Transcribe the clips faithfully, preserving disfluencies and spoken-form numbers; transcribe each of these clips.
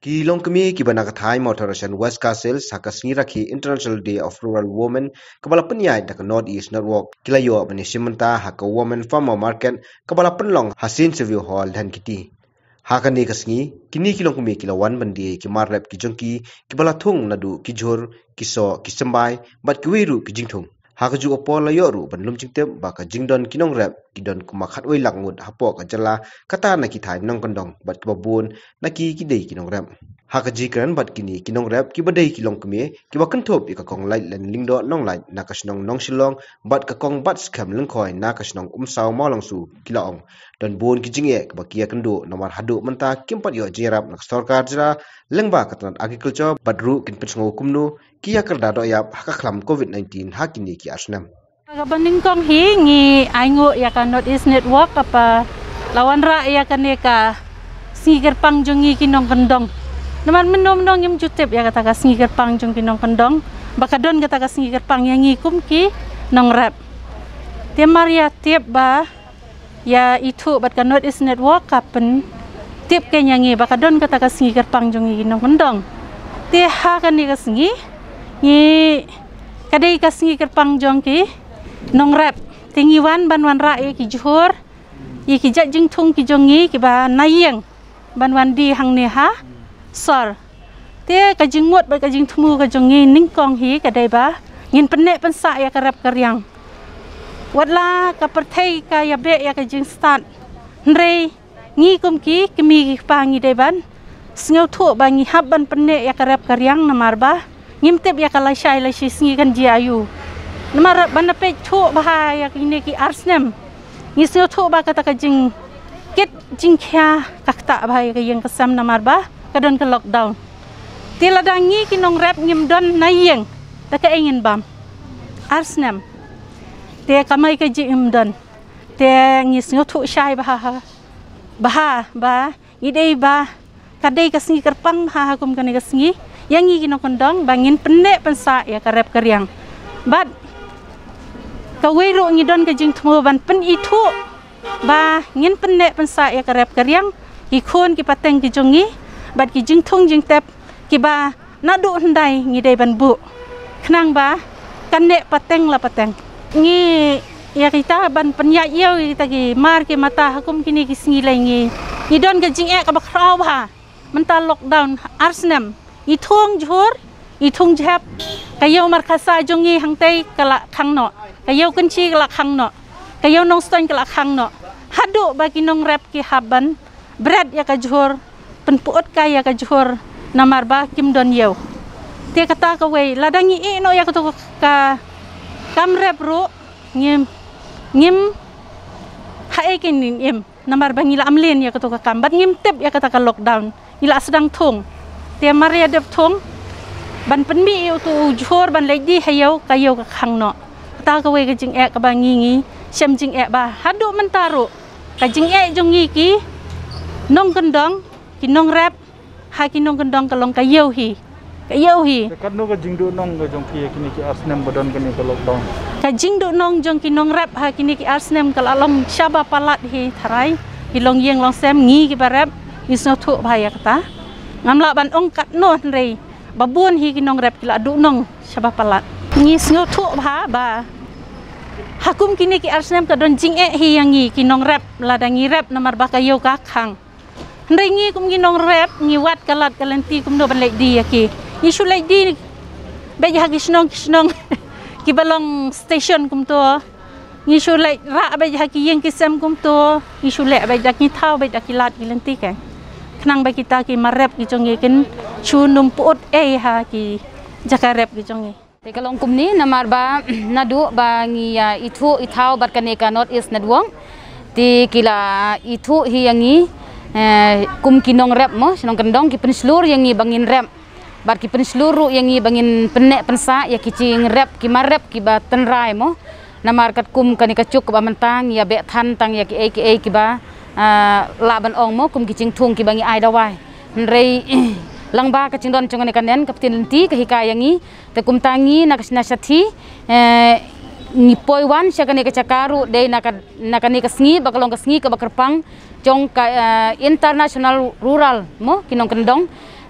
Ki longkmie kiba na ka thaiñ Mawthadraishan West Khasi Hills ha ka sngi rakhe International Day of Rural Women kaba la pynïaid da ka North East Network ki la ïoh ban ïashim bynta ha ka Women Farmer Market kaba la pynlong ha Saint Saviour Hall, Dhankheti. Ha kane ka sngi kine ki longkmie ki la wan ban die ki mar rep ki jong ki kiba la thung naduh ki jhur, ki soh, ki symbai bad kiwei ruh ki jingthung. Ha kajuh ka por la ïoh ruh ban lum jingtip ba ka jingdon ki nongrep ki don kumba khatwei lak ngut hapoh ka jylla, kata na ki thaiñ nongkyndong bad kiba bun na ki ki dei ki nongrep. Ha ka jingkren bad kine ki nongrep kiba dei ki longkmie kiba kynthup ïa ka Kong Laitlen Lyngdoh Nonglait na ka shnong Nongshillong bad ka Kong Batskhem Lyngkhoi na ka shnong Umsaw Mawlongsu ki la ong don bun ki jingeh kiba ki ïakynduh namar haduh mynta kim pat ïoh jingïarap na ka sorkar jylla lyngba ka tnat agriculture bad ruh kin pynsngew kumno ki ïakyrda dohïap ha ka khlam covid nineteen ha kine ki ar snem. Kaba nyngkong hi ngi ainguh ïa ka North East Network kaba la wanrah ïa kane ka sngi kyrpang jong ngi ki nongkyndong. Namar mynno mynno ngim ju tip ïa kata ka sngi kyrpang jong ki nongkyndong ba ka don kata ka sngi kyrpang ïa ngi kum ki nongrep. Te mar ïa tip ba ïa ithuh bad ka North East Network ka pyntip ka ïa ngi ba ka don kata ka sngi kyrpang jong ngi ki nongkyndong. Te ha kane ka sngi ngi ka dei ka sngi kyrpang jong ki nongrep. Te ngi wan ban wanrah ïa ki jhur, ïa ki jait jingthung ki jong ngi kiba na ïing ban wan die hangne ha sor. Te ka jingmut bad ka jingthmu ka jong ngi nyngkong hi ka dei ba ngin pynneh pynsah ïa ka rep ka riang. Watla ka pyrthei ka ïa beh ïa ka jingstad, hynrei ngi kum ki kmie ki kpa ngi dei ban sngewthuh ba ngi hap ban pynneh ïa ka rep ka riang namar ba ngim tip ïa ka lashai lashi sngi kan jia aïu. Namar ban da peit thuh bha ïa kine ki ar snem ngi sngewthuh ba kata ka jingkit jingkhia ka ktah bha ïa ka ïing ka sem namar ba ka don ka lockdown. Te lada ngi ki nongrep ngim don na ïing da kaei ngin bam? Ar snem te kamai kajih ngim don. Te ngi sngewthuh shai bha ha bha ba ngi dei ba ka dei ka sngi kyrpang bha ha kum kane ka sngi ïa ngi ki nongkyndong ba ngin pynneh pynsah ïa ka rep ka riang. Bad kawei ruh ngi don ka jingthmu ban pynithuh ba ngin pynneh pynsah ïa ka rep ka riang, ki khun ki pateng ki jong ngi bad ki jingthung jingtep kiba naduh hyndai ngi dei ban buh khnang ba kan neh pateng la pateng. Ngi ïa kita ban pynïaid ïew ïa kita ki mar ki mata ha kum kine ki sngi lei ngi, ngi don ka jingeh kaba khraw bha. Mynta lockdown ar snem, ngi thung jhur, ngi thung jhep. Ka ïew markhasa jong ngi hangtei ka la khang noh, ka ïew kynshi ka la khang noh, ka ïew nongstoiñ ka la khang noh. Haduh ba ki nongrep ki hap ban bret ïa ka jhur, pynput kai ïa ka jhur namar ba kim don ïew. Te kata kawei, lada ngi ïeh noh ïa kato ka kam rep ruh ngim, ngim ha ei kin im. Namar ba ngi la amlien ïa kato ka kam bad ngim tip ïa kata ka lockdown, ngi la sdang thung. Te mar ïa dep thung ban pynmih ïa uto u jhur ban leit die ha ïew, ka ïew ka khang noh. Kata kawei ka jingeh kaba ngi ngi shem jingeh bha haduh mynta ruh. Ka jingeh jong ngi ki nongkyndong, ki nongrep, ha ki nongkyndong ka long ka ïew hi, ka ïew hi. Te katno ka jingduhnong ka jong ki ha kine ki ar snem ba don kane ka lockdown? Ka jingduhnong jong ki nongrep ha kine ki ar snem ka la long shaba palat hi tharai. Ki longïing longsem, ngi kiba rep ngi sngewthuh bha ïa kata. Ngam lah ban ong katno hynrei ba bun hi ki nongrep ki la duhnong shaba palat. Ngi sngewthuh bha ba ha kum kine ki ar snem ka don jingeh hi ïa ngi ki nongrep lada ngi rep namar ba ka ïew ka khang. Hynrei ngi kum ki nongrep ngi wad ka lad ka lynti kumno ban leit die ïa ki. Ngi shu leit die beit ha ki shnong ki shnong kiba long station kumto. Ngi shu leit rah beit ha ki ïing ki sem kumto. Ngi shu leh beit da ki thaw beit da ki lad ki lynti kan. Khnang ba kita ki mar rep ki jong ngi kin shu nym put ei ha ki jaka rep ki jong ngi. Te ka long kumne namar ba naduh ba ngi ïa ithuh ithaw bad kane ka North East Network. Te ki la ithuh hi ïa ngi, eh, kum ki nongrep mo, shnong kyndong ki pynshlur ïa ngi ba ngin rep. Bad ki pynshlur ruh ïa ngi ba ngin pynneh pynsah ïa ki jingrep ki mar rep kiba tynrai mo. Namar katkum kane ka juk kaba mynta ngi ïa beh than tang ïa kiei kiei kiba, ah, lah ban ong mo kum ki jingthung kiba ngi ai dawai. Hynrei lang ba ka jingdon jong kane ka nen ka ptin lynti ka hikai ïa ngi. Te kumta ngi na ka shna shathi, eh, ngi poi wan sha kane ka jaka ruh dei na ka, na kane ka sngi ba ka long ka sngi kaba kyrpang jong ka, eh, International Rural mo ki nongkyndong.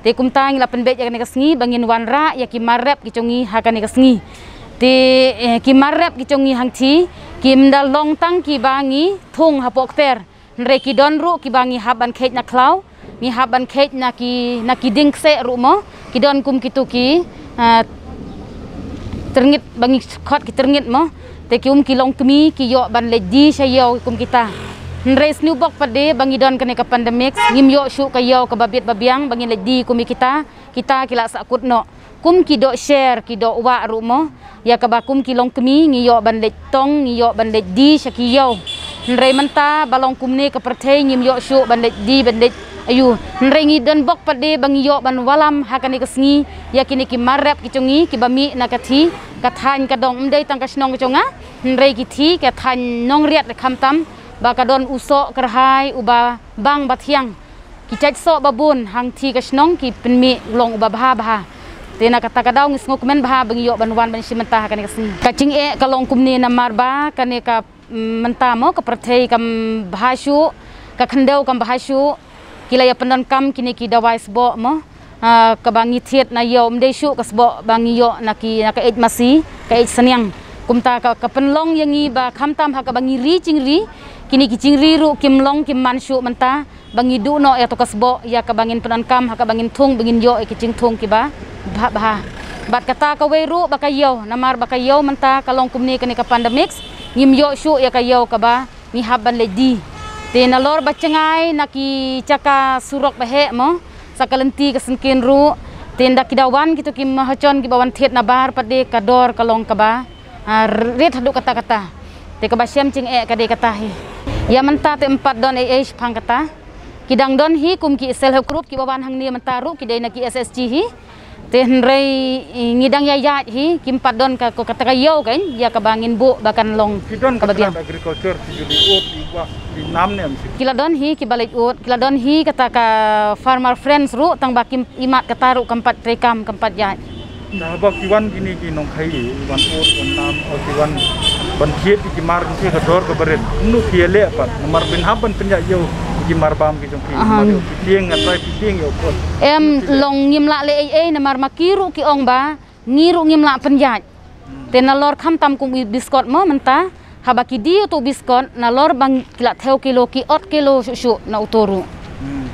Te kumta ngi la pynbeit ïa kane ka sngi ba ngin wanrah ïa ki mar rep ki jong ngi ha kane ka sngi. Te, eh, ki mar rep ki jong ngi hangthie kim da long tang kiba ngi thung hapoh kper. Hynrei ki don ruh kiba ngi hap ban kheit na khlaw, ngi hap ban kheit na ki, na ki dieng kseh ruh mo. Ki don kum kitu ki, ah, tyrngit ba ngi khot ki tyrngit mo. Te ki um ki longkmie ki ïoh ban leit die sha ïew kum kita. Hynrei sniewbok pat de ba ngi don kane ka pandemic, ngim ïoh shuh ka ïew kaba bit ba biang ba ngin leit die kum ïa kita, kita ki la sahkut noh. Kum ki doh sher, ki doh wah ruh mo. Ïa kaba kum ki longkmie ngi ïoh ban leit tong, ngi ïoh ban leit die sha ki ïew. Hynrei mynta ba long kumne ka pyrthei ngim ïoh shuh ban leit die, ban leit aïu. Hynrei ngi don bok pat de ba ngi ïoh ban wallam ha kane ka sngi ïa kine ki mar rep ki jong ngi kiba mih na ka thie, ka thaiñ ka dong, ym dei tang ka shnong ka jong nga. Hynrei ki thie ka thaiñ Nongriat khamtam ba ka don u soh kyrhai uba bang ba thiang. Ki jait soh ba bun hangthie ka shnong ki pynmih u long uba bha bha. Te na kata ka daw ngi sngewkmen bha ba ngi ïoh ban wan ban shim bynta ha kane ka sngi. Ka jingeh ka long kumne namar ba kane ka, mm, mynta mo ka pyrthei kam bha shuh, ka khyndew kam bha shuh. Ki la ïa pyndonkam kine ki dawai sboh mo, ah, kaba ngi thied na ïew, ym dei shuh ka sboh ba ngi ïoh na ki, na ka eit masi, ka eit sniang. Kumta ka, ka pynlong ïa ngi ba khamtam ha kaba ngi ri jingri, kine ki jingri ruh kim long kim man shuh mynta ba ngi duh noh ïa to ka sboh ïa kaba ngin pyndonkam ha kaba ngin thung ba ngin ïoh ïa ki jingthung kiba bha bha. Bad kata kawei ruh ba ka ïew, namar ba ka ïew mynta ka long kumne kane ka pandemic, ngim ïoh shuh ïa ka ïew kaba ngi hap ban leit die. Te nalor ba jngai na ki jaka surok ba heh mo, sa ka lynti ka syngkien ruh. Te nda ki da wan kito ki mahajon kiba wan thied na bar pat de ka dor ka long kaba, ah, rit haduh katta katta. Te kaba shem jingeh ka dei kata hi. Ïa mynta te ym pat don ei ei shaphang kata. Ki dang don hi kum ki self help group kiba wan hangne mynta ruh ki dei na ki S H G hi. Te hynrei, eh, ngi dang ïa ïaid hi, kim pat don ka, ko kata ka ïew kan, ïa kaba ngin buh ba kan long. Ki don ka kaba biang. Tnat agriculture, ki ju leit ud, ki wah, ki nam ne em si. Ki la don hi, kiba leit ud, ki la don hi kata ka Farmer Friends ruh, tang ba kim imat kata ruh kam pat treikam, kam pat ïaid. Te haba ki wan kine ki nongkhai, wan ud, wan nam, o ki wan ban thied ki mar, ki ka dor kaba rit. Kumno ki ïaleh pat, namar phin hap ban pynïaid ïew ki mar bam ki jong ki. Ahan. Namar ïoh ki tieng, nga trai ki tieng ïoh kot. Em, long ngim lah leh ei ei, namar ma ki ruh ki ong ba ngi ruh ngim lah pynïaid. Hmm. Te nalor khamtam kum u biskot mo mynta, haba ki die uto u biskot, nalor ba ki la thew kilo, ki ot kilo shuh shuh na uto ruh. Hmm.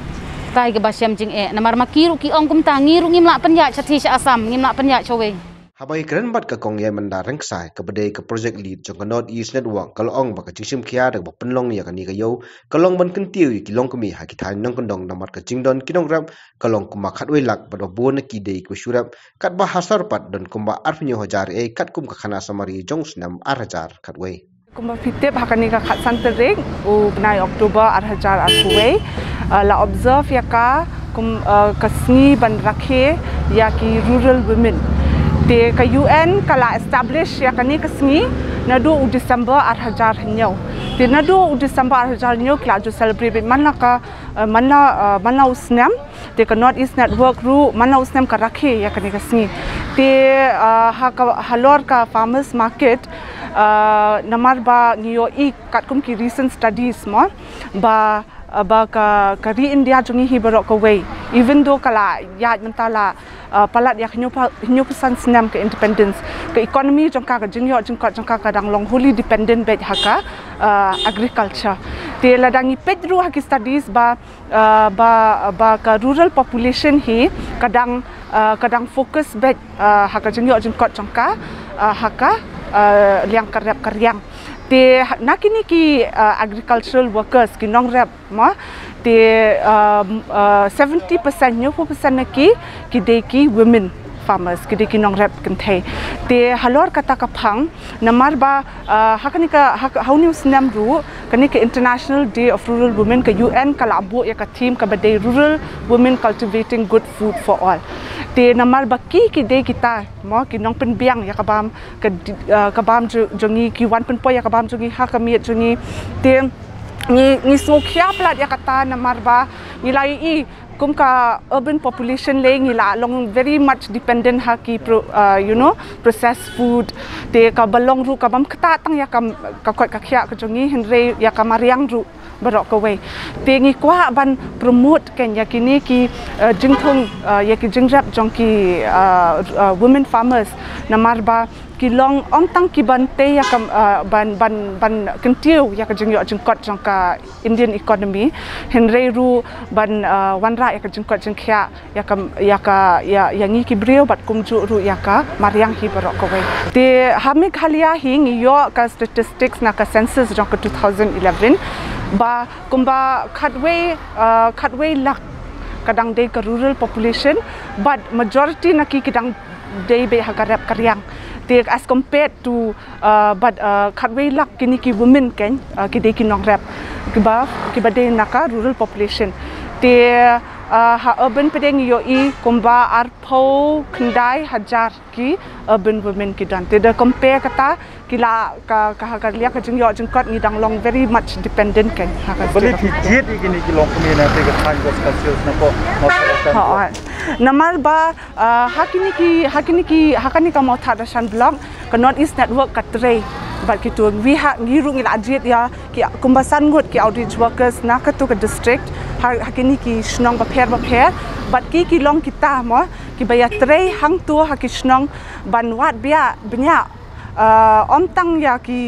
Te kaba shem jingeh, namar ma ki ruh ki ong kumta, ngi ruh ngim lah pynïaid sha thie sha Assam, ngim lah pynïaid shawei. Haba ïakren bad ka kong Ïaimynda Rynksai, kaba dei ka project lead jong ka North East Network, ka la ong ba ka jingshim khia da kaba pynlong ïa kane ka ïew ka long ban kyntiew ïa ki longkmie ha ki thaiñ nongkyndong namar ka jingdon ki nongrep ka long kumba khatwei lak bad ba bun na ki dei kiba shu rep, katba ha sor pat don kumba arphew hynñiew hajar ei, katkum ka khana summary jong u snem ar hajar khatwei. Kumba phi tip ha kane ka khatsan tarik u bnai October ar hajar arphew wei, uh, la observe ïa ka kum, uh, ka sngi ban rakhe ïa ki rural women. Te ka U N ka la establish ïa kane ka sngi naduh u December ar hajar hynñiew. Te naduh u December ar hajar hynñiew ki la ju celebrate man la ka, uh, man la, uh, man la u snem. Te ka North East Network ruh man la u snem ka rakhe ïa kane ka sngi. Te, ah, ha ka, halor ka farmers market, ah, namar ba ngi ïohi katkum ki recent studies mo, ba, ah, ba ka, ka ri India jong ngi hi baroh kawei, even though ka la ïaid mynta la, ah, palat ïa ka hynñiew phew, hynñiew phew san snem ka independence, ka economy jong ka, ka jingïoh jingkot jong ka ka dang long wholly dependent beit ha ka, ah, agriculture. Te lada ngi peit ruh ha ki studies ba, ah, ba, ba ka rural population hi ka dang, ah, ka dang focus beit, ah, ha ka jingïoh jingkot jong ka, ah, ha ka, ah, liang ka rep ka riang. Te ha, na kine ki, ah, agricultural workers, ki nongrep mo, te, ah, ah, seventy percent, hynñiew phew percent na ki, ki dei ki women farmers, ki dei ki nongrep kynthei. Te halor kata ka phang, namar ba, ah, ha kane ka, ha ka, ha une u snem ruh, kane ka International Day of Rural Women ka U N ka la buh ïa ka theme kaba dei Rural Women Cultivating Good Food for All. Te namar ba ki, ki dei kita mo, ki nongpynbiang ïa ka bam, ka di-, ah, ka bam jo-, jong ngi, ki wan pynpoi ïa ka bam jong ngi ha ka miet jong ngi. Te ngi, ngi sngewkhia palat ïa kata namar ba ngi la ïohi kum ka urban population lei ngi la long very much dependent ha ki pro-, uh, you know, processed food. Te kaba long ruh ka bym ktah tang ïa ka, ka koit ka khiah ka jong ngi, hynrei ïa ka mariang ruh baroh kawei. Te ngi kwah ban promote kein ïa kine ki, eh, jingthung, eh, ïa ki jingrep jong ki, eh, eh, women farmers, namar ba ki long ym tang ki ban tei ïa ka, eh, ban, ban, ban kyntiew ïa ka jingïoh jingkot jong ka Indian economy, hynrei ruh ban, eh, wanrah ïa ka jingkoit jingkhiah ïa ka, ïa ka, ïa, ïa ngi ki briew bad kumjuh ruh ïa ka mariang hi baroh kawei. Te ha Meghalaya hi ngi ïoh ka statistics na ka census jong ka two thousand eleven ba kumba khatwei, eh, khatwei lak ka dang dei ka rural population, but majority na ki ki dang dei beit ha ka rep ka riang. Te as compared to, uh, but, uh, khatwei lak kine ki women kein, uh, ki dei ki nongrep kiba, kiba dei na ka rural population. Te, uh, ha urban pat ngi ïohi kumba arphew khyndai hajar ki urban women ki don. Te da compare kata, ki la ka, ka ha ka liang ka jingïoh jingkot ngi dang long very much dependent kein ha ka. Balei phi jied ïa kine ki longkmie na te ka thaiñ West Khasi Hills na ko? Ha, namar ba, ah, ha kine ki, ha kine ki, ha kane ka Mawthadraishan block, ka North East Network ka trei bad kito. Ngi ha, ngi ruh ngi la jied ïa ki kumba san ngut ki outreach workers na kato ka district, ha, ha kine ki shnong bapher bapher, bad ki, ki long kita mo kiba ïatrei hangto ha ki shnong ban wad bia bniah, uh, ym tang ïa ki,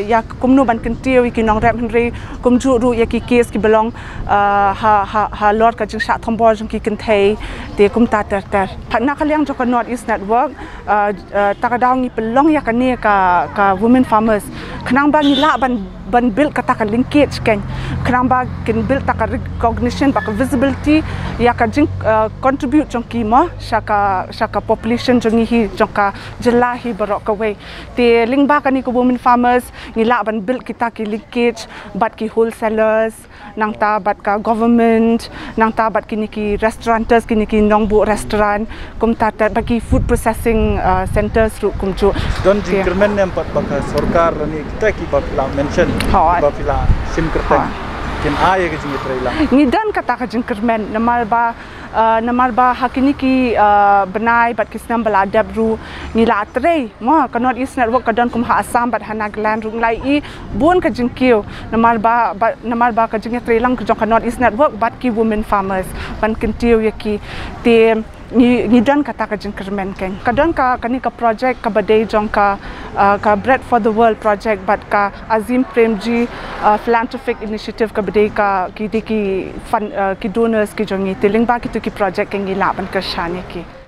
ïa kumno ban kyntiew ïa ki nongrep hynrei kumjuh ruh ïa ki case kiba long, uh, ha, ha, halor ka jingshah thombor jong ki kynthei, te kumta ter ter. Ha, na ka liang jong ka North East Network, uh, uh, ta ka daw ngi pynlong ïa kane ka, ka women farmers khnang ba ngi lah ban, ban build kata ka linkage kein, khnang ba kin build ta ka recognition bad ka visibility ïa ka jing, uh, contribute jong ki mo sha ka, sha ka population jong ngi hi, jong ka jylla hi baroh kawei. Te lyngba kane ka women farmers ngi lah ban build kita ki linkage bad ki wholesalers, nangta bad ka government, nangta bad kine ki restaurateurs, kine ki nongbuh restaurant, kumta ter bad ki food processing, uh, centers ruh kumjuh. Don jingkyrmen ne em pat ba ka sorkar ne kita kiba phi la mention, hooid, ba phi la shim kyrteng, hooid, kin ai ïa ka jingïatreilang? Ngi don kata ka jingkyrmen namar ba, uh, namar ba ha kine ki, uh, bnai bad ki snem ba la dep ruh ngi la trei mo, ka North East Network ka don kum ha Assam bad ha Nagaland ruh ngi la ïohi bun ka jingkiew namar ba, ba, namar ba ka jingïatreilang jong ka North East Network bad ki women farmers ban kyntiew ïa ki. Te ngi, ngi don kata ka jingkyrmen kein. Ka don ka, kane ka project kaba dei jong ka, uh, ka Bread for the World project bad ka Azim Premji, uh, philanthropic initiative kaba dei ka, ki dei ki fund, uh, ki donors ki jong ngi. Te lyngba kito ki project kein ngi lah ban kyrshan ïa ki.